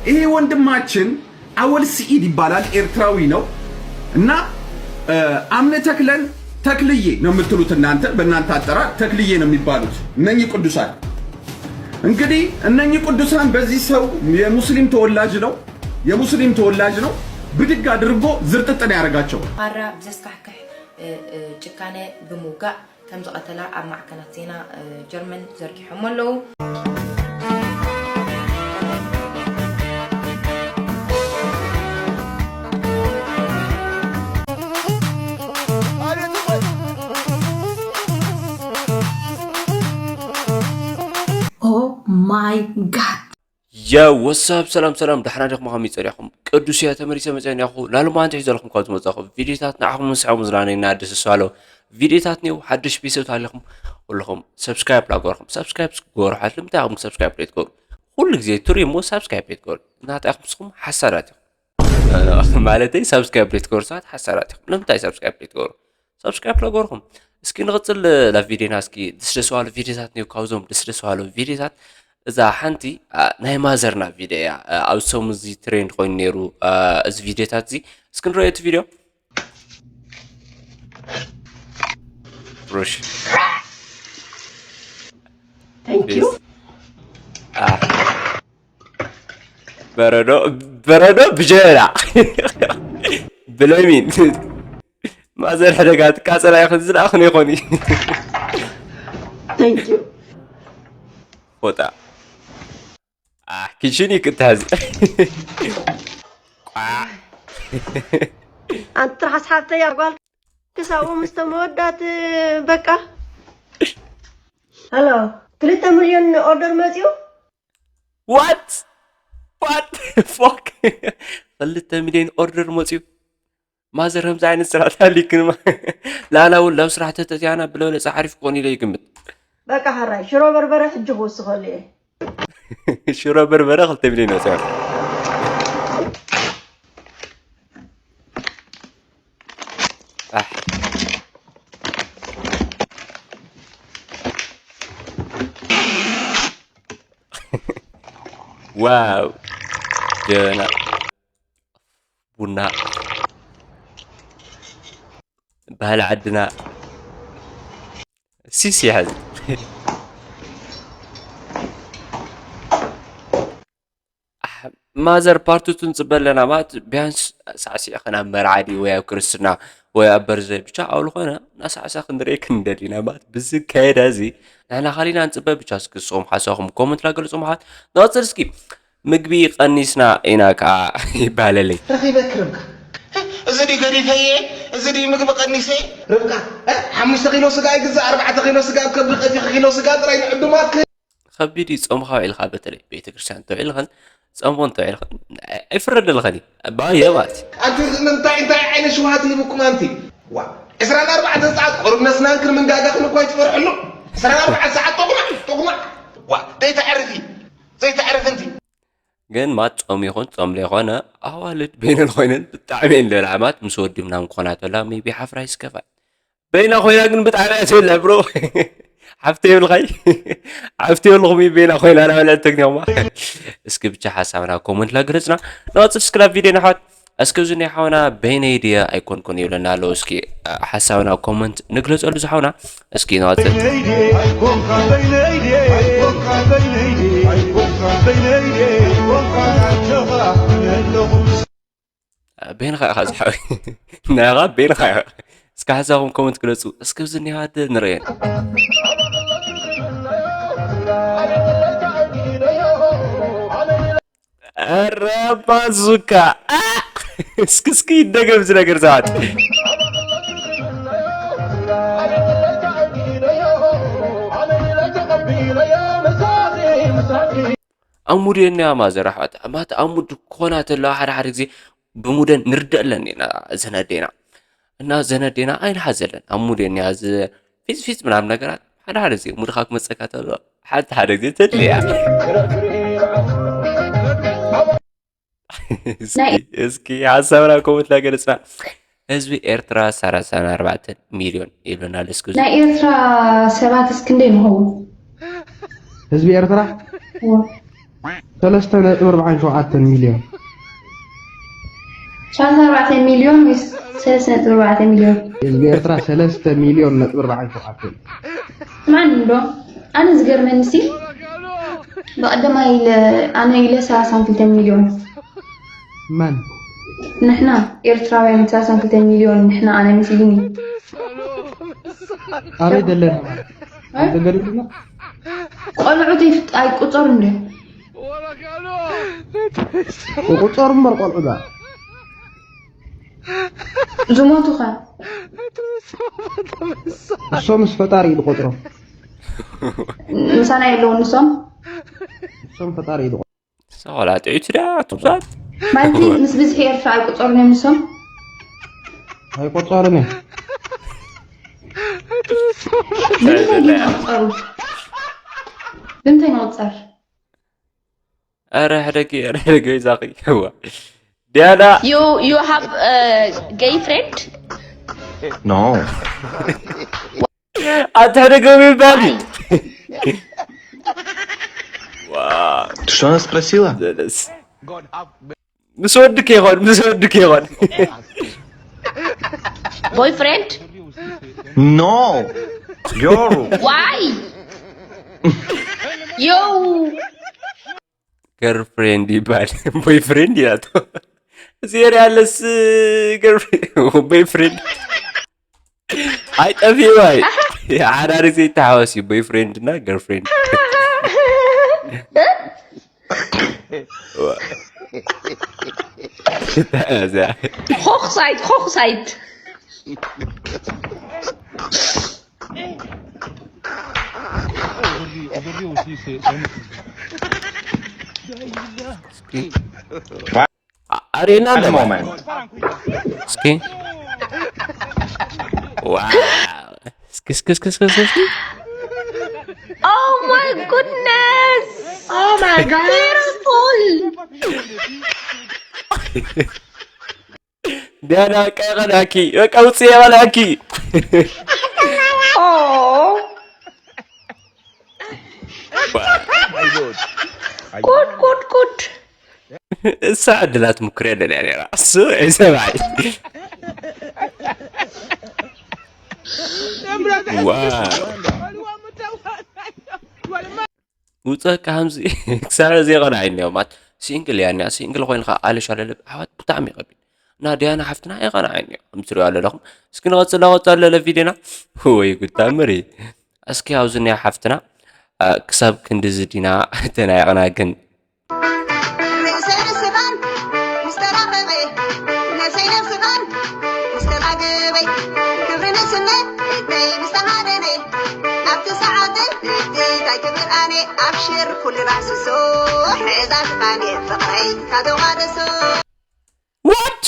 ይሄ ወንድማችን አወል ስዒድ ይባላል፣ ኤርትራዊ ነው። እና አምነ ተክለን፣ ተክልዬ ነው የምትሉት እናንተ፣ በእናንተ አጠራር ተክልዬ ነው የሚባሉት እነኚህ ቅዱሳን። እንግዲህ እነኚህ ቅዱሳን በዚህ ሰው የሙስሊም ተወላጅ ነው የሙስሊም ተወላጅ ነው ብድግ አድርጎ ዝርጥጥን ያደርጋቸው። ማራ ብዘስካሕክሕ ጭካነ ብምውጋእ ከም ዝቐተላ ኣብ ማዕከናት ዜና ጀርመን ዘርጊሖም ኣለዉ። Oh my god. Yo, what's up? ሰላም ሰላም፣ ደሕና ዲኹም? ከመይ ጸኒሕኩም? ቅዱስ እየ፣ ተመሊሰ መጸ እኒኣኹ። ላልማንት ሒዘልኩም ካብ ዝመጻኹ ቪዲዮታት ንዓኹም ምስዕኹም ዝናነይና ደስ ዝባሎ ቪዲዮታት ኒው ሓድሽ ቤተሰብ ታሊኹም ኩልኹም ሰብስክራይብ ላገርኩም ሰብስክራይብ ዝገበሩ ሓት ንምንታይ ኢኹም ሰብስክራይብ ዘይትገሩ? ኩሉ ግዜ ትሪኡ እሞ ሰብስክራይብ ዘይትገሩ? ናታይ ኢኹም ንስኹም ሓሳዳት ኢኹም። ማለተይ ሰብስክራይብ ዘይትገሩ ሰባት ሓሳዳት ኢኹም። ንምንታይ ሰብስክራይብ ዘይትገሩ? ሰብስክራይብ ለገርኩም። እስኪ ንቕጽል ናብ ቪዲዮና። እስኪ ደስ ደስ ባሉ ቪዲዮታት ኒው ካብዞም ደስ ደስ ባሉ ቪዲዮታት እዛ ሓንቲ ናይ ማዘርና ቪድዮ እያ። ኣብ ሰሙን እዚ ትሬንድ ኮይኑ ነይሩ እዚ ቪድዮታት እዚ። እስኪ ንረኦ እቲ ቪድዮ። ሩሽ Thank you. በረዶ በረዶ ብጀበና ብለሚን ማዘር ሕደጋ ትቃጸላ ይኽን ዝለኣኽን ይኾን እዩ። Thank you. ፎጣ ኣሕ ኪችን ይክታዚ ቋዕ ኣንቲ ትርሓስ ሓፍተይ ኣጓል ክሳብኡ ምስ ተመወዳት በቃ። ሄሎ፣ ክልተ ሚልዮን ኦርደር መፂኡ። ዋት ዋት ፎክ ክልተ ሚልዮን ኦርደር መፂኡ። ማዘር ከምዚ ዓይነት ስራሕ ታሊክንማ ላላ እውን ላብ ስራሕ ተተትያና ብለበለፀ ሓሪፍ ክኾን ኢለ ይግምት። በቃ ሕራይ ሽሮ በርበረ ሕጂ ክውስኸሉ እየ። ሽሮ በርበረ ክልተ ሚልዮን ወፂያ። ኣሕ። ዋው ጀበና ቡና ባህሊ ዓድና ሲስ ይሕዝ። ማዘር ፓርትቱ ንፅበ ኣለና ማለት ቢያንስ ሳዕሲዕኽን ኣብ መርዓ ድዩ ወይ ኣብ ክርስትና ወይ ኣብ በርዘይ ብቻ ኣብ ዝኾነ እናሳዕሳ ክንርኢ ክንደሊና ማለት ብዝካየዳ እዚ ንሕና ካሊና ንፅበ ብቻ እስኪ ንስኹም ሓሳኹም ኮመንት ላገልፁ ማለት ንቐፅል እስኪ ምግቢ ቀኒስና ኢና ከዓ ይባለለይ ረኺበክ ርብቃ እዚ ድዩ ገዲፈየ እዚ ድዩ ምግቢ ቀኒሰ ርብቃ ሓሙሽተ ኪሎ ስጋ ይግዛእ ኣርባዕተ ኪሎ ስጋ ኣብ ከብዲ ቀቲኺ ኪሎ ስጋ ጥራይ ንዕዱማት ከቢድ እዩ ጾምኻ ውዒልካ በተለይ ቤተክርስትያን ተውዒልኽን ጾምኽን ተውዒልኽን ኣይፍረደልኽን እዩ ባየ ማለት እዩ ኣንቲ እንታይ እንታይ ዓይነት ሽውሃት ሂብኩም ኣንቲ ዋ ዕስራን ኣርባዕተን ሰዓት ቁሩብ ነስናንክን ምንጋጋኽን እኳ ይትፈርሕሉ ዕስራን ኣርባዕተ ሰዓት ጦቕማዕ ጦቕማዕ ዋ ዘይተዕርፊ ዘይተዕርፊ እንቲ ግን ማት ጾም ይኹን ጾም ዘይኮነ ኣዋልድ በይነን ኮይነን ብጣዕሚ እየን ልበልዓ ማት ምስ ወዲ ምናምን ክኾና ተላ ሜቢ ሓፍራ ይስከፋል በይና ኮይና ግን ብጣዕሚ እያ ትብል ብሮ ሓፍቲ የብልኻይ ሓፍቲ የብልኹም እዩ በይና ኮይና ናበልዐት ተግኒኹማ እስኪ ብቻ ሓሳብና ኮመንት ላግለፅና ንቐፅል እስክላ ቪድዮ ንሓት እስኪ እዚ ናይ ሓውና በይነይ ድየ ኣይኮንኩን ይብለና ኣሎ እስኪ ሓሳብና ኮመንት ንግለፀሉ ዝሓውና እስኪ ንቐፅል በይንኻ ኢኻ ዝሓወይ ናኻ በይንኻ ኢኻ እስኪ ሓሳብኩም ኮመንት ግለፁ እስኪ ብዚ እኒሃ ንርእየን ረባዙካ እስኪ እስኪ ይደገም እዚ ነገር ሰባት ኣሙድ የኒያ ማዘር ኣሕዋት ማት ኣሙድ ኮና ተለዋ ሓደ ሓደ ግዜ ብሙደን ንርደእ ኣለኒ ኢና እዘን ኣዴና እና እዘን ኣዴና ኣይንሓዘለን ኣሙድ የኒያ እዚ ፊት ፊት ምናምን ነገራት ሓደ ሓደ ግዜ ሙድኻ ክመፀካ ተሎ ሓንቲ ሓደ ግዜ ተድልያ እስኪ ሓሳብና ኮመንት ላገለፅና ህዝቢ ኤርትራ ሰላሳን ኣርባዕተን ሚልዮን ይብለና ኣሎ እስኪ ናይ ኤርትራ ሰባት እስኪ እንደ ይኸውን ህዝቢ ኤርትራ ሰለስተ ነጥቢ ኣርባዕተ ሸውዓተ ሚልዮን። ሻንታ ኣርባዕተ ሚልዮን ወይስ ሰለስተ ነጥቢ ኣርባዕተ ሚልዮን? ህዝቢ ኤርትራ ሰለስተ ሚልዮን ነጥቢ ኣርባዕተ ሸውዓተ። ማን እንዶ ኣነ ዝገርመኒ ሲ ብቐደማይ ኢለ ኣነ ኢለ ሰላሳን ክልተን ሚልዮን። መን? ንሕና ኤርትራውያን ሰላሳን ክልተን ሚልዮን ንሕና ኣነ መሲልኒ። ኣበይ ዘለና ማለት? ኣንተ ገሪብና? ቆልዑት ይፍጥ ኣይቁጸሩ እንደ ቁጸሩ እምበር ቆልዑ ዳ ዝሞቱ ኸ? እሶም ምስ ፈጣሪ እዩ ዝቆጽሮም። ምሳና የለውን ንሶም? እሶም ፈጣሪ እዩ ዝቆጽሮም። ሰቆላ ጥዒቱ ዳ ትብዛት ማለት ምስ ብዝሒ ኤርትራ ኣይቁጸሩን እዮም ንሶም? ኣይቆጸሩን እዮም። ብምንታይ ግን ይቁጸሩ? ብምንታይ ንቁጸር? ኣረ ሕደጊ ኣረ ሕደጊ ይዛኺ ዋ ዲያና You you have a gay friend? No. ኣቲ ሕደጊ ይባል ዋ Что она спросила? ዘለስ ምስ ወድክ ይኾን ምስ ወድክ ይኾን Boyfriend? No. Girl. Why? You ገርፍሬንድ ይባል ቦይፍሬንድ ይላቶ ዜር ያለስ ገርፍሬንድ ቦይፍሬንድ ኣይጠፊዋይ ሓዳሪ ዘይተሓወስ እዩ ቦይፍሬንድ እና ገርፍሬንድ ሽታ እዚኣ Hochzeit, Hochzeit. ኣሬና At the ኣለማ moment. እስኪ ዋው እስኪ እስኪ እስኪ እስኪ እስኪ እስኪ Oh my goodness. Oh my god. Beautiful. ዲያና በቃ ይቐናኪ በቃ ውፅእ የቐናኪ Oh. Good, good, good. እሳ ዕድላት ምክር የለን እያ ነራ እሱ ሰብኣይ ዋው ውፀ ካምዚ ክሳዕ እዚ የቐንዓኒ እዮም ኣት ሲንግል እያ እኒኣ ሲንግል ኮይንካ ኣለሽ ኣለለ ኣሕዋት ብጣዕሚ ይኸብድ እና ዲያና ሓፍትና የቐንዓኒ እዮም ከምትሪኦ ኣለኹም እስኪ ንቐፅል ቀፅል ለለ ቪድዮና ወይ ጉድ ታምሪ እስኪ ኣብዚ እኒኣ ሓፍትና ክሳብ ክንድዚ ዲና ተናይቕና ግን ርእሰይ ንስኻን ምስ ተራኸበ ነብሰይ ነብስኻን ምስ ተዛገበ ክብሪ ንስነ እተይ ምስ ተሃደነ ኣብቲ ሰዓትን እቲ ታይ ክብል ኣነ ኣብሽር ኩሉ ራስሶ ሕዛ ትኻን ፍቕረይ ካተዋደሶ ዋት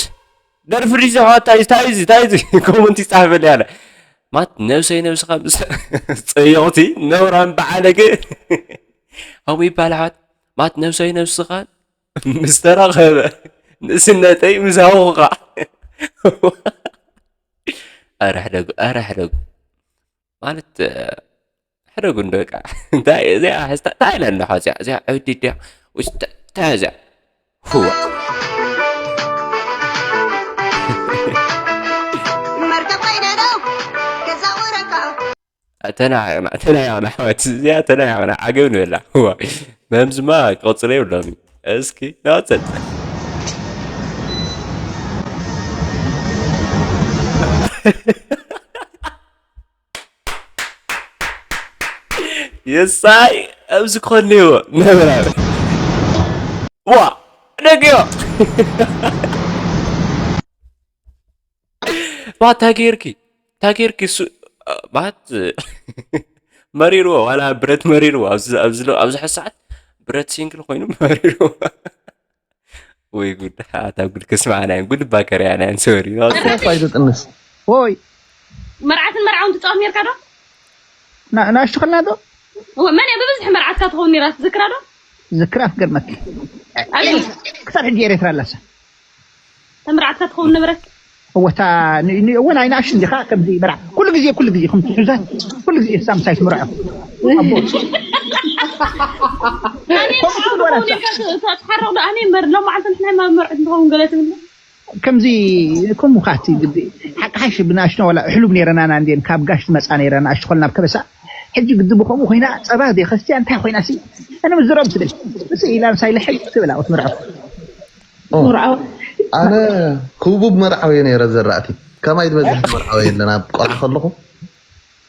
ደርፊ ዲዚ ኣሕዋት ታይዚ ታይዚ ታይዚ ኮመንት ይፃሕፈል ያለ ማት ነብሰይ ነብስኻ ምስ ፀየቕቲ ነውራን በዓለገ ከምኡ ይባል ኣሕዋት ማት ነብሰይ ነብስኻ ምስ ተራኸበ ንእስነተይ ምስ ሃወኹኻ ኣረ ሕደጉ ኣረ ሕደጉ ማለት ሕደጉ እንዶ በቃ እንታይ እዚኣ ሕዝታ እንታይ ኢላ ኣለኻ እዚኣ እዚኣ ዕብዲ ድያ ውስጥ እንታይ እዚኣ ህዋ መርከብ ኮይነ ዶ ከዛውረካ ተናያቕና ተናያቕና ኣሕዋት እዚኣ ተናያቕና ዓገብ ንበላ ህዋ መምዝማ ክቕፅሎ የብሎም እስኪ ናወፀል የሳይ ኣብዚ ክኾን ነይዎ ነበራ ዋ ደግዮ ባት ታጌርኪ ታጌርኪ እሱ ባት መሪርዎ ዋላ ብረት መሪርዎ ኣብዚ ኣብዚ ኣብዚ ሕዚ ሰዓት ብረት ሲንግል ኮይኑ መሪርዎ ወይ ጉድ ኣታ ጉድ ክስማዕና ጉድ ባከርያና ሶሪ ፋይዶ ጥንስ ሆይ መርዓትን መርዓውን ትፃወት ነርካ ዶ? ናእሽቱ ከልና ዶ እወ፣ መን እያ ብብዝሒ መርዓትካ ትኸውን ነራ ትዝክራ ዶ? ዝክራ ክገርመኪ ኣበይ? ክሳብ ሕጂ ኤርትራ ኣላሳ ተመርዓትካ ትኸውን ነበረት? እወታ እወ ናይ ናእሽቱ እንዲኻ ከምዚ መርዓ ኩሉ ግዜ ኩሉ ግዜ ከም ትሕዛ ኩሉ ግዜ ሳምሳይ ትምርዖ ኣቦ ኣነ ከምኡ ትብል ዋላ ንሳ። ተሓረቕ ዶ ኣነ እምበር ሎም መዓልቲ ንሕና መርዑት ንኸውን ገለ ትብል። ከምዚ ከምኡ ካቲ ግዲ ሓቂ ሓሽ ብናሽኖ ዋላ ሕሉብ ነይረና ና እንዴን ካብ ጋሽ ትመጻ ነይረና ኣሽኾል ናብ ከበሳ። ሕጂ ግዲ ብኸምኡ ኮይና ጸባ ደ ከስትያ እንታይ ኮይና ሲ? ኣነ ምዝሮም ትብል። እስ ኢላ ምሳይ ልሕግ ትብል ኣውት ምርዖ። ኦ፣ ምርዓው። ኣነ ህቡብ መርዓዊ ነይረ ዘራእቲ። ከማይ ዝበዝሕ መርዓዊ የለን ኣብ ቆልዓ ከለኹ።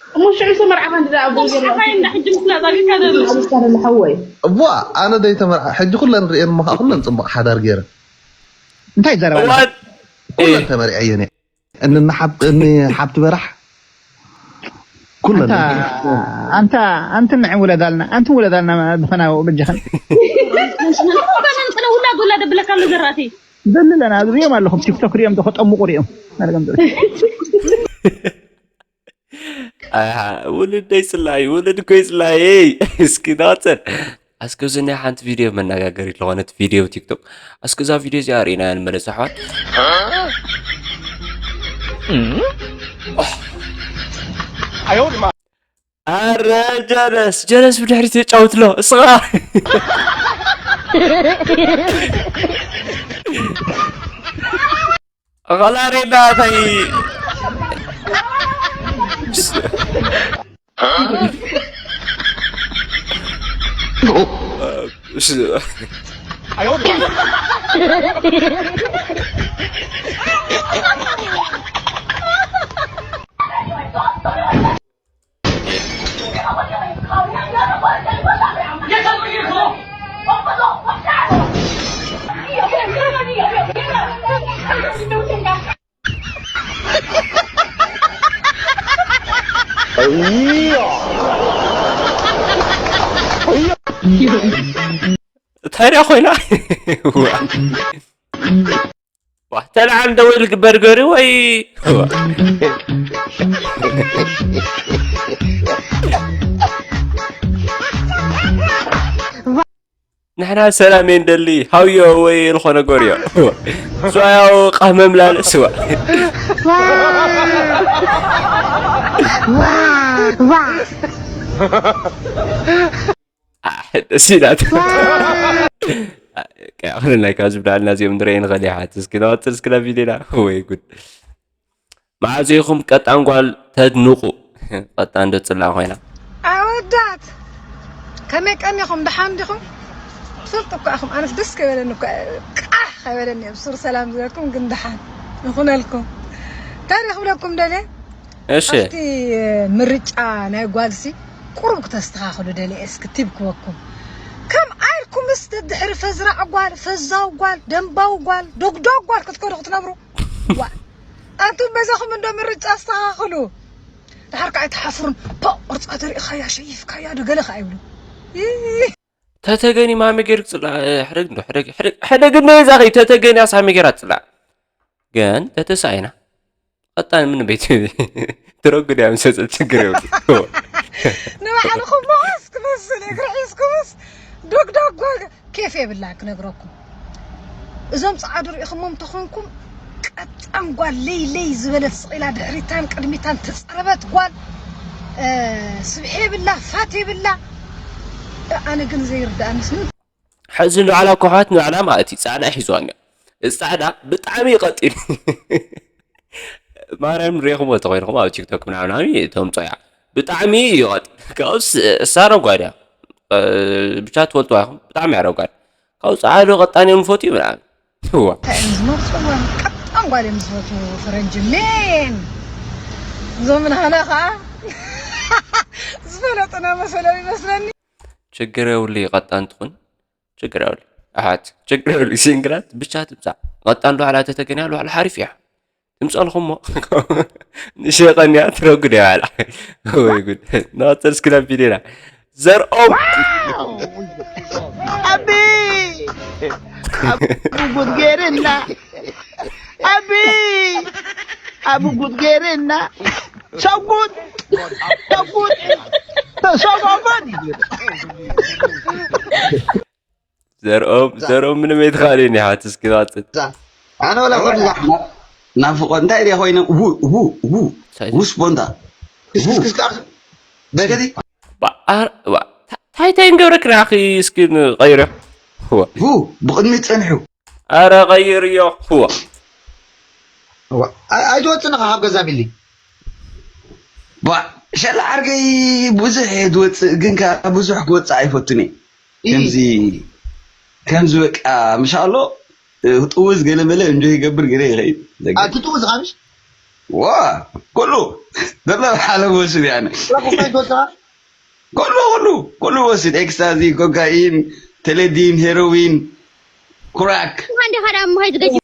እሞ ሽዑ ሰ መርዓኻ እንድዛ ኣብ ገዛ መርዓኻ እንዳ ሕጂ ምስላ ዛጊካ ዘሎ። ኣነ ሓወይ። እዋ፣ ኣነ ደይ ተመርዓ። ሕጂ ኩለን ርእየን እሞ ከዓ ኩለን ጽቡቕ ሓዳር ገይረን። እንታይ ዘረባ ኣለካ? እዋን። ኩለን ተመርዐየን እየ። እኒ ሓብቲ፣ እኒ ሓብቲ በራሕ። ኩለን። ኣንታ፣ ኣንታ፣ ኣንቲ ንዕን ውለዳልና፣ ኣንቲ ውለዳልና ብኸና በጃኸን። እኮ በለን ጽነ ውላድ ውላድ ብለካ ኣሎ ዘራእቲ። በልለና፣ ሪኦም ኣለኹም፣ ቲክቶክ ሪኦም፣ ዶ ከጠምቁ ሪኦም። ኣረገም ዘ- ኣሃ፣ ውልደይ ጽላኢ፣ ውልድ ኮይ ጽላኢ። እስኪ ናወጽን። ኣስከ እዚ ናይ ሓንቲ ቪድዮ መነጋገሪት ዝኾነት ቪድዮ ቲክቶክ። ኣስከ እዛ ቪድዮ እዚኣ ርኢናያ ንመለስ ኣሕዋት። ኣረ ጀለስ፣ ጀለስ ብድሕሪት የጫውት ኣሎ። እስኻ። ኸላሬ ናተይ። እንታይ ደኣ ኮይና? ዋ፣ ተልዓል ደወል ግበር ገሪ ወይ? ንሕና ሰላም እየ ንደሊ፣ ሃውዮ ወይ ዝኾነ ጎርዮ። ስዋ ያው ቃህ መምላል ስዋ። ዋ፣ ዋ፣ ዋ። ኣሕ፣ ደስ ኢላት። ቀያ ክልል ናይ ካብ ዝብላልና እዚኦም ንረኢ ንኽእል ኢና። እስኪ ነቐጽል እስኪ ናብ ቪድዮና። ወይ ጉድ። መዓዝ ኢኹም ቀጣን ጓል ተድንቑ? ቀጣን ዶ ጽላእ ኮይና? ኣወዳት፣ ከመይ ቀኒኹም? ደሓን ዲኹም? ትፈልጡ እኮ ኢኹም፣ ኣነስ ደስ ከይበለኒ እኮ፣ ቃሕ ከይበለኒ እየ ብሱር ሰላም ዝበልኩም፣ ግን ደሓን ይኹነልኩም። እንታይ ደኣ ክብለኩም ደልየ? እሺ። ኣብቲ ምርጫ ናይ ጓልሲ ቁሩብ ክተስተኻኽሉ ደልየ፣ እስኪ ቲብ ክበኩም። ከምኣ ኢልኩምስ ደድሕሪ ፈዝራዕ ጓል፣ ፈዛው ጓል፣ ደንባው ጓል፣ ዶግዶግ ጓል ክትከዱ ክትነብሩ? ዋ፣ ኣንቱም በዛኹም እንዶ ምርጫ ኣስተኻኽሉ። ደሓር ከኣ ኣይትሓፍሩን። ፖ፣ ቅርጻ ተሪእኻያ፣ ሸይፍካያ ዶ ገለ ከኣ ይብሉ። ይህ። ተተገኒ ማሚ ገይሩ ክጽላ፣ እ፣ ሕደግ እንዶ፣ ሕደግ፣ ሕደግ፣ ሕደግ እንዶ የዛኸይ፣ ተተገኒ ኣሳሚ ገይራ ትጽላ። ግን ተተሳኢና። ቀጣን ምን ቤት ትረጉድ ያም ሰጽል ችግር የብሉ። ንባዕልኹም መዋስ ክመስል፣ እግሪ ሒዝኩምስ ዶግዶግ ጓል ኬፍ የብላ ክነግረኩም። እዞም ጸዓዱ ርኢኹሞም ተኾንኩም፣ ቀጣን ጓል ለይ ለይ ዝበለት ስቕ ኢላ ድሕሪታን ቅድሚታን ተጸረበት ጓል፣ እ፣ ስብሒ የብላ፣ ፋት የብላ። እ፣ ኣነ ግን ዘይርድኣንስ ምን ሕዚ ንባዕላ እኮ ኣሕዋት ንባዕላ ማለት እዩ ጻዕዳ ሒዝዋ እኒኦ። እዚ ጻዕዳ ብጣዕሚ እዩ ቀጢን። ማርያም ርኢኹምዎ ተኾይንኹም ኣብ ቲክቶክ ምናምን ምናምን ተምጾ እያ። ብጣዕሚ እዩ ቀጢን። ካብኡስ እሳ ነጓድ እያ። እ፣ ብቻ ትፈልጥዋ ኢኹም። ብጣዕሚ እያ ነጓድ። ካብኡ ጻዕዳ ዶ ቀጣን እዮም ዝፈትዩ ምናምን። እዋ። እንታይ እዮም ዝመርጹ? ቀጣን ጓል እዮም ዝፈትዩ ፈረንጂ። ሜን! እዞም ንሃና ኸዓ ዝፈለጡና መሰሎም ይመስለኒ። ችግር የብሉ ቀጣን ትኹን። ችግር የብሉ። ኣሓት፣ ችግር የብሉ። ሲንግላት ብቻ ትምጻእ። ቀጣን ዶ ዓላ ተተገንያ ዶ ዓላ ሓሪፍ እያ። ትምጻልኹም እሞ። ንሸቀንያ ትረጉድ እያ ዓላ። ወይ ጉድ። ናወጽል እስኪ ናብ ቪድዮና። ዘርኦም። ኣቢ! ኣብ ጉድ ገይርና። ኣቢ! ኣብ ጉድ ገይርና። ሰጉድ! ሰጉድ! ሰጎጎድ! ዘርኦም፣ ዘርኦም ምንም ኣይትኻእልን ኢኻ፣ እስኪ ናወጽል። ኣነ ወላ ኮድ ናፍቆት እንታይ ድያ ኮይነ? ው፣ ው፣ ው። እንታይ? ውስ ቦንዳ። ክስክስ፣ ው። ክስክስ፣ ክስክስ። በገዲ? ባ-፣ ኣር-፣ ባ-፣ ታ-፣ እንታይ እንታይ ንገብረክን ኣኺ እስኪ ንቐይሮ። ህዋ። ሁ ብቕድሚት ጸንሑ። ኣረ ቀይርዮ። ህዋ። እዋ፣ ኣይ- ኣይትወጽን ኢኻ ካብ ገዛ ቢሊ። ባ ሸላ ዓርገይ ብዙሕ እየ ዝወፅእ፣ ግን ከኣ ብዙሕ ክወፅእ ኣይፈቱን እየ። ከምዚ ከምዚ በቃ ምሻሎ ጥውዝ ገለመለ እንጆ ይገብር ገለ ይኸይድ። ኣቲ ጥውዝ ኻምሽ ዋ ኩሉ ዘሎ ዓለም ወስድ ያነ ላኩፋይ ትወፅኻ ኩሉ ኩሉ ኩሉ ወስድ፣ ኤክስታዚ፣ ኮካኢን፣ ቴሌዲን፣ ሄሮዊን፣ ክራክ። እንኳን ደኻ ዳ እምሆይ ዝገጅ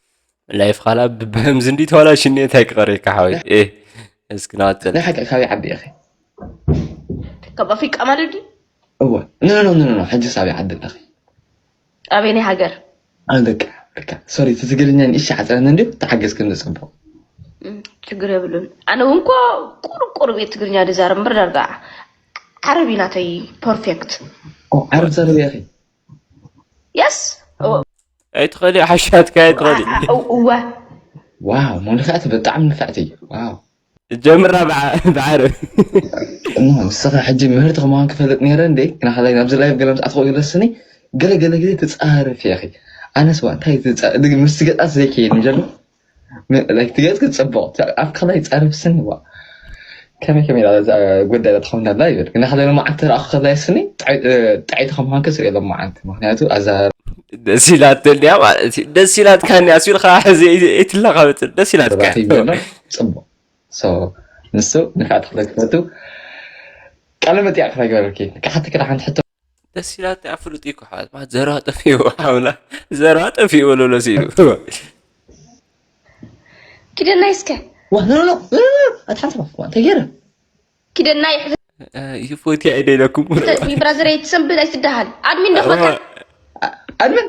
ላይፍ ካላ ብበህምዚ እንዲ ተዋላ ሽኒ እንታይ ክቐረካ ሓወይ። ኤ እስኪ ናወጥል። ናይ ሓቂ ካበይ ዓዲ ኢኺ? ካብ ኣፍሪቃ ማለት ድዩ? እወ። ኖ ኖ ኖ ኖ፣ ሕጂ ሳበይ ዓዲ ኣለኺ? ኣበየናይ ሃገር? ኣነ በቃ በቃ ሶሪ፣ እቲ ትግርኛ ንእሽተይ ዓፀረኒ እንድዩ፣ ተሓገዝክኒ ጽቡቕ። እም፣ ችግር የብሉን። ኣነ እውን እኮ ቁሩብ ቁሩብ እየ ትግርኛ ዝዛረብ እምበር ዳርጋ ዓረብ እዩ ናተይ ፐርፌክት። ኦ ዓረብ ዛረብ ኢኺ? የስ ኣይትኸሊ ሓሻትካ ኣይትኸሊ። እወ ዋው፣ ሞኒካ እቲ ብጣዕሚ ንፍዕቲ እዩ። ዋው። ጀምራ ብዓ- ብዓረብ። እሞ ንስኻ ሕጂ ምህርቲ ከማን ክፈልጥ ነይረ እንዴ? ናኸላይ ናብዚ ላይቭ ገለ ምስ ኣትኸው ይለስኒ ገለ ገለ ግዜ ትጻረፍ ኢኺ። ኣነስ ዋ እንታይ ትጻ- ድግ- ምስ ገጣት ዘይከይድ ምጀሎ ላይክ ትገጽ ክትጽብቕ ኣብካ ላይ ጻረፍ ስኒ ዋ ከመይ ከመይ ኢላ እዛ ጉዳይ ትኸውን ኣላ ይብል። ናኸላይ መዓልቲ ረኣኹ ከላይ ስኒ ጥዕይቲ ከማንከ ስርኢ ሎም መዓልቲ ምክንያቱ ኣዛ ደስ ኢላትልያ ማለት እዩ። ደስ ኢላትካኒ ኣስቢልካ ሕዚ ኣይትላኻበጥን ደስ ኢላትካ። ራኺ ይብሎ ጽቡቕ። So ንሱ ንፍዕቲ ክለክፈቱ ቃለ መጥያ ክነገረልኪ ክሓቲ ክዳ ሓንቲ ሕቶ ደስ ኢላት ኣፍሉጥ እዩ ክሓት ማለት ዘረባ ጠፊኡ ሓውና ዘረባ ጠፊኡ በሎ ለሲሉ። ኪደናይ እስከ ዋ ኖ ኖ ኣትሓንሰባ ዋ እንታይ ገይረ ኪደናይ ይፎቲ ኣይደለኩም። ሕተትኒ ብራዘር ኣይትሰንብድ ኣይትደሃል ኣድሚን ደኾንካ ኣድመን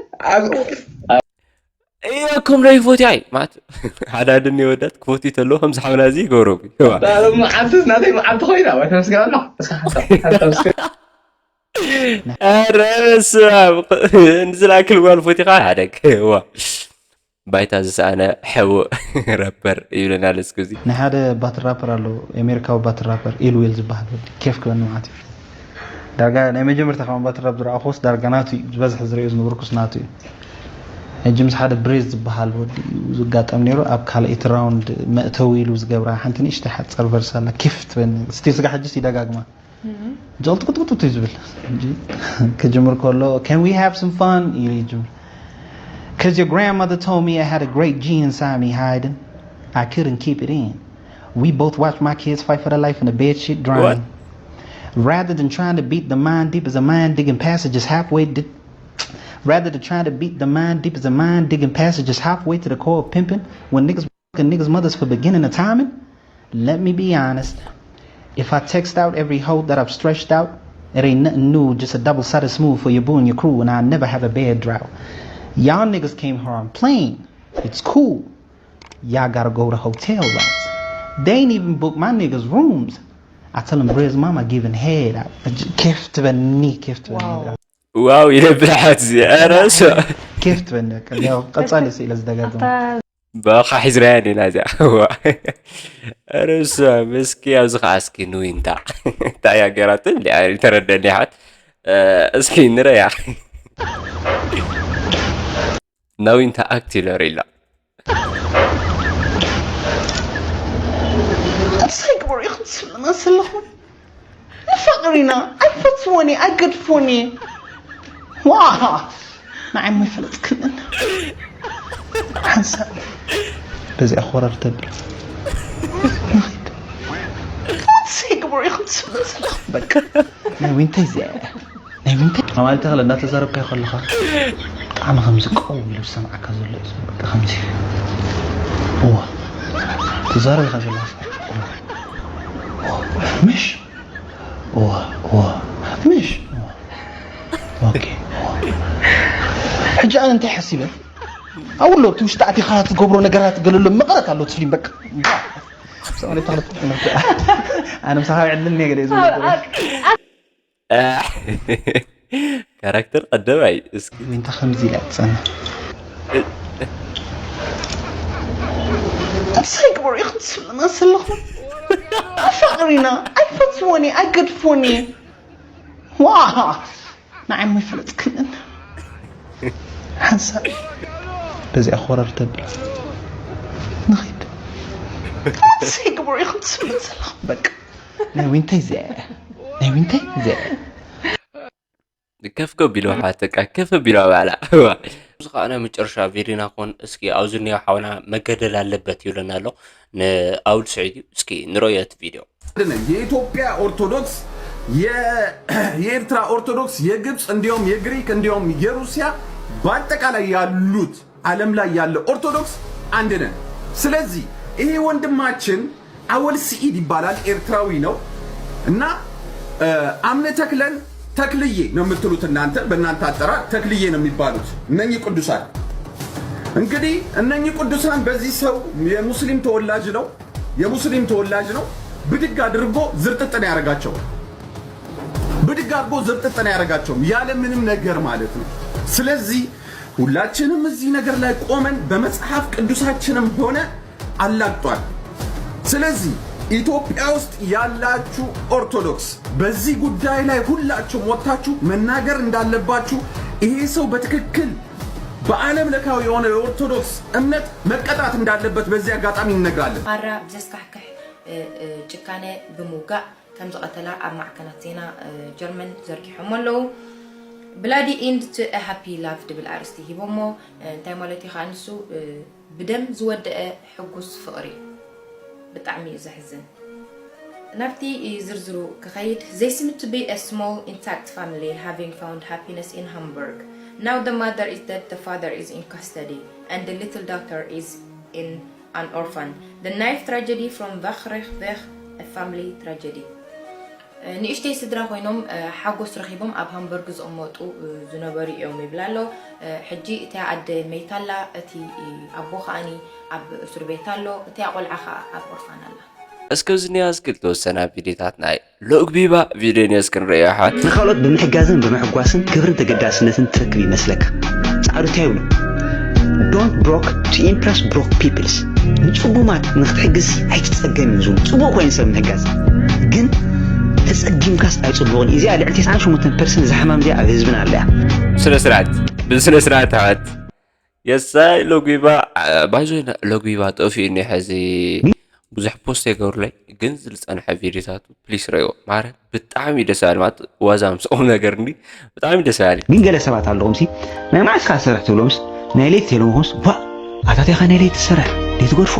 እየኩም ዶ ይፎቲ ኣይ ማለት ሓዳድን የወዳት ክፎቲ ተሎ ከምዚ ሓውና እዚ ይገብረኩ። መዓልቲ ናተይ መዓልቲ ኮይና ዋ ተመስገን ኣሎ እስካ ሓንሳ ሓንሳ ኧረ በስመ ኣብ። ንዝላክል ጓል ፎቲኻ ሓደግ ዋ ባይታ ዝሰኣነ ሕቡእ ረፐር ይብለና ኣሎ እስኪ እዚ። ናይ ሓደ ባትል ራፐር ኣሎ ኣሜሪካዊ ባትል ራፐር ኢልዊል ዝበሃል ወዲ ኬፍ ክበኒ ማለት እዩ። ዳርጋ ናይ መጀመርታ ካብ ባትል ራፕ ዝረኣኹስ ዳርጋ ናቱ እዩ ዝበዝሕ ዝርእዮ ዝነበርኩስ ናቱ እዩ። ሕጂ ምስ ሓደ ብሬዝ ዝበሃል ወዲ እዩ ዝጋጠም ነይሩ ኣብ ካልኣይቲ ራውንድ መእተዊ ኢሉ ዝገብራ ሓንቲ ንእሽተይ ሓፀር ቨርስ ኣላ ኬፍ ትበኒ ስቲል ስጋ ሕጅስ ይደጋግማ ጀልጥቁጥቁጥ እዩ ዝብል እንጂ ክጅምር ከሎ can we have some fun ኢሉ ይጅምር Cause your grandmother told me I had a great gene inside me hiding. I couldn't keep it in. We both watched my kids fight for their life in the bed shit drying. Rather than trying to beat the mind deep as a mind digging passages halfway di- Rather than trying to beat the mind deep as a mind digging passages halfway to the core of pimping when niggas fucking niggas mothers for beginning of timing. Let me be honest. If I text out every hoe that I've stretched out, it ain't nothing new, just a double sided smooth for your boo and your crew, and I never have a bad drought. Y'all niggas came here on plane. It's cool. Y'all gotta go to hotel routes. They ain't even book my niggas rooms. I tell them Brez mama giving head out. ኬፍ ትበኒ ኬፍ ትበኒ ዋው ይነብር ሓት እዚ ኧረ እሱ ኬፍ ትበኒ በቃ ያው ቀጻሊ ስኢለ ዝደጋግም በኻ ሒዝናያ ዲና እዚኣ ርእሱ ምስኪ ኣብዚ ከዓ እስኪ ንዊንታ እንታይ እያ ገይራቶ ተረደኒ ሓት እስኪ ንረያ ናዊንታ ኣክት ኢሎ ሪላ እንታይ ግበሩ ኢኹም ትስሉና ዘለኹም ንፋቅር ኢና ኣይፈትዎን እየ ኣይገድፎን እየ ዋ ንዓይ እሞ ይፈለጥክንን ሓንሳብ በዚኣ ኮረር ተብል ንኸይድ እንታይ ግበሩ ኢኹም ትስሉና ዘለኹም በቃ ናይ ዊንታ እዚኣ እያ ናይ ዊንታ ኣማል ተኽለ እናተዛረብካዮ ከለኻ ብጣዕሚ ከምዚ ቀው ኢሉ ዝሰምዓካ ዘሎ እዩ በቃ ከምዚ እዋ ትዛረብ ኢኻ ዘለኻ ምሽ እዋ እዋ ምሽ ኦኬ ሕጂ ኣነ እንታይ ሓሲበ ኣብሎ እቲ ውሽጢ ኣቲኻ ትገብሮ ነገራት ገለሎ መቐረት ኣሎ እቲ ፊልም በቃ ሰማንያ ተኽለ ኣነ ምሳኻ ዕድል እኒሀ ገለ ዝብል ካራክተር ቀደማይ እስኪ ዊንታ ከምዚ ኢላ ትጸንሕ እንታይ ግበሩ ኢኹም ትስሉና ዘለኹም ንፋቅር ኢና ኣይፈትዎን እየ ኣይገድፎን እየ ዋ ንዓይ እሞ ይፈለጥክንን ሓንሳብ በዚኣ ኮረር ተብል ንኺድ ኣሰይ ግበሩ ኢኹም ትስምዕ ዘለኹም በቃ ናይ ዊንታይ ዘ ናይ ዊንታይ ዘ ከፍ ከቢሉ ሓተካ ከፍ ቢሉ ኣባላ እዚ ከዓ ናይ መጨረሻ ቪዲዮና ኮን እስኪ ኣብዚ እኒኦ ሓውና መገደል ኣለበት ይብለና ኣሎ ንኣውድ ስዒድ እዩ እስኪ ንረዮ እቲ ቪዲዮ የኢትዮጵያ ኦርቶዶክስ የኤርትራ ኦርቶዶክስ የግብፅ እንዲሁም የግሪክ እንዲሁም የሩሲያ በአጠቃላይ ያሉት ዓለም ላይ ያለ ኦርቶዶክስ አንድ ነን። ስለዚህ ይሄ ወንድማችን አወል ስዒድ ይባላል፣ ኤርትራዊ ነው እና አምነ ተክለን ተክልዬ ነው የምትሉት እናንተ በእናንተ አጠራር ተክልዬ ነው የሚባሉት እነኚህ ቅዱሳን። እንግዲህ እነኚህ ቅዱሳን በዚህ ሰው የሙስሊም ተወላጅ ነው የሙስሊም ተወላጅ ነው ብድግ አድርጎ ዝርጥጥ ነው ያደረጋቸው። ብድግ አድርጎ ዝርጥጥ ነው ያደረጋቸው ያለ ምንም ነገር ማለት ነው። ስለዚህ ሁላችንም እዚህ ነገር ላይ ቆመን በመጽሐፍ ቅዱሳችንም ሆነ አላግጧል። ስለዚህ ኢትዮጵያ ውስጥ ያላችሁ ኦርቶዶክስ በዚህ ጉዳይ ላይ ሁላችሁም ወጥታችሁ መናገር እንዳለባችሁ ይሄ ሰው በትክክል በዓለም ለካዊ የሆነ የኦርቶዶክስ እምነት መቀጣት እንዳለበት በዚህ አጋጣሚ እንነግራለን። ማራ ብዘስካሕክሕ ጭካነ ብምውጋእ ከም ዝቐተላ ኣብ ማዕከናት ዜና ጀርመን ዘርጊሖሞ ኣለዉ። Bloody End to a Happy Love ድብል ኣርእስቲ ሂቦሞ። እንታይ ማለት እዩ ከዓ ንሱ ብደም ዝወደአ ሕጉስ ፍቕሪ ብጣዕሚ እዩ ዘሕዝን። ናብቲ ዝርዝሩ ክኸይድ they seem to be a small intact family having found happiness in Hamburg. Now the mother is dead, the father is in custody and the little daughter is in an orphan. The knife tragedy from Wachrechdach, a family tragedy. ንእሽተይ ስድራ ኮይኖም ሓጎስ ረኺቦም ኣብ ሃምበርግ ዝቕመጡ ዝነበሩ እዮም ይብል ኣሎ። ሕጂ እቲያ ኣደ መይታ ኣላ፣ እቲ ኣቦ ከኣኒ ኣብ እስር ቤት ኣሎ፣ እቲያ ቆልዓ ከኣ ኣብ ኦርፋን ኣላ። እስከ ኣብዚ ኒያዝ ክልተ ወሰና ቪዲዮታት ናይ ሎግቢባ ቪዲዮ ኒያዝ ክንርእዮ ሓት ንኻልኦት ብምሕጋዝን ብምሕጓስን ክብርን ተገዳስነትን ትረክብ ይመስለካ። ጻዕሩ እንታይ ይብሉ? Don't broke to impress broke peoples። ንጽጉማት ንክትሕግዝ ኣይትጸገም እዩ ዝብሉ። ጽቡቕ ኮይኑ ሰብ ምሕጋዝ ግን ተጸጊምካስ ኣይጽቡቕን። እዚኣ ልዕሊ ተስዓን ሸሞንተን ፐርሰንት ዝሓማም እዚኣ ኣብ ህዝብና ኣለያ። ስነ ስርዓት ብስነ ስርዓት ተዓት የሳይ ሎጉባ ባይዞ ሎጉባ ጠፊኡ እኒ ሕዚ ብዙሕ ፖስት የገብሩለይ ግን ዝፀንሐ ቪዲዮታቱ ፕሊስ ረእዎ ማረ ብጣዕሚ ደስ በሃሊ ማለት ዋዛ ምስ ቁም ነገር እንዲ ብጣዕሚ ደስ በሃሊ ግን ገለ ሰባት ኣለኹም ሲ ናይ መዓስ ከዓ ትሰርሕ ትብሎምስ ናይ ለይቲ ተይሎምኹምስ ቧእ ኣታ ታይ ኢኻ ናይ ለይቲ ትሰርሕ ደይትገድፎ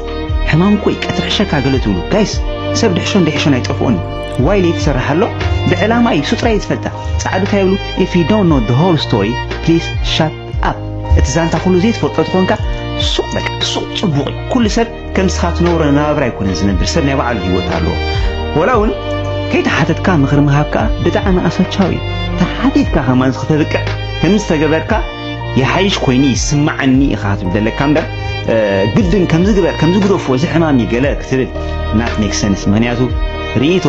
ሕማም እኮ እዩ ቀትሪ ሕሸካ ገለ ትብሉ ጋይስ ሰብ ድሕሾን ደይሕሾን ኣይጠፍኦን እዩ ዋይ ለይቲ ትሰርሕ ኣሎ ብዕላማ እዩ እሱ ጥራይ እዩ ዝፈልጣ ፃዕዱ እንታይ ይብሉ if you don't know the whole story please shut up እቲ ዛንታ ኩሉ ዘይትፈልጦ ትኾንካ ሱቕ በቃ ሱቕ ፅቡቕ እዩ ኩሉ ሰብ ከም ንስኻ ትነብሮ ኣነባብራ ኣይኮነን ዝነብር፣ ሰብ ናይ ባዕሉ ህይወት ኣለዎ። ወላ እውን ከይተሓተትካ ምኽሪ ምሃብ ከኣ ብጣዕሚ ኣሰልቻዊ እዩ። ተሓቲትካ ከማንስ ክተብቅዕ ከምዚ ዝተገበርካ ይሓይሽ ኮይኑ ይስምዓኒ ኢኻ ክትብል ዘለካ እምበር ግድን ከምዚ ግበር ከምዚ ግደፎ እዚ ሕማም እዩ ገለ ክትብል not make sense ምኽንያቱ ርእይቶ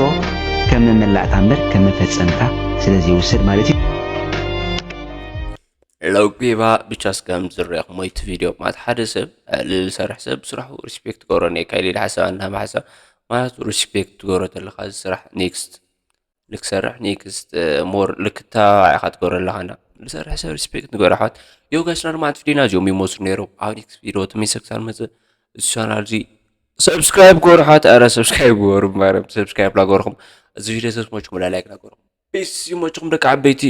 ከም መመላእታ እምበር ከም መፈጸምታ ስለ ዘይውሰድ ማለት እዩ። ሎጊባ ብቻ እስከ ከም ዝረኣኹሞ እቲ ቪድዮ ማለት ሓደ ሰብ ልል ዝሰርሕ ሰብ ስራሑ ሪስፔክት ክገብሮ እኒኤካ ኢለ ኢለ ሓሳብ ኣናማ ሓሳብ ማለት ሪስፔክት ትገብሮ ተለካ እዚ ስራሕ ኔክስት ልክሰርሕ ኔክስት ሞር ልክተባባዕ ኢካ ትገብሮ ኣለካ እና ዝሰርሕ ሰብ ሪስፔክት ንገብሮ ኣሕዋት ዮጋስና ድማ ኣጥፊዲና እዚኦም ይመስሉ ነይሮም ኣብ ኔክስት ቪድዮ ተመልሰ ክሳብ ንመፅእ እዚ ቻናል እዚ ሰብስክራይብ ግበሩ ኣሕዋት ኣረ ሰብስክራይብ ግበሩ ማርያም ሰብስክራይብ ላገበርኩም እዚ ቪድዮ ሰብስሞችኩም ላይክ ላገበርኩም ፒስ ይመችኹም ደቂ ዓበይቲ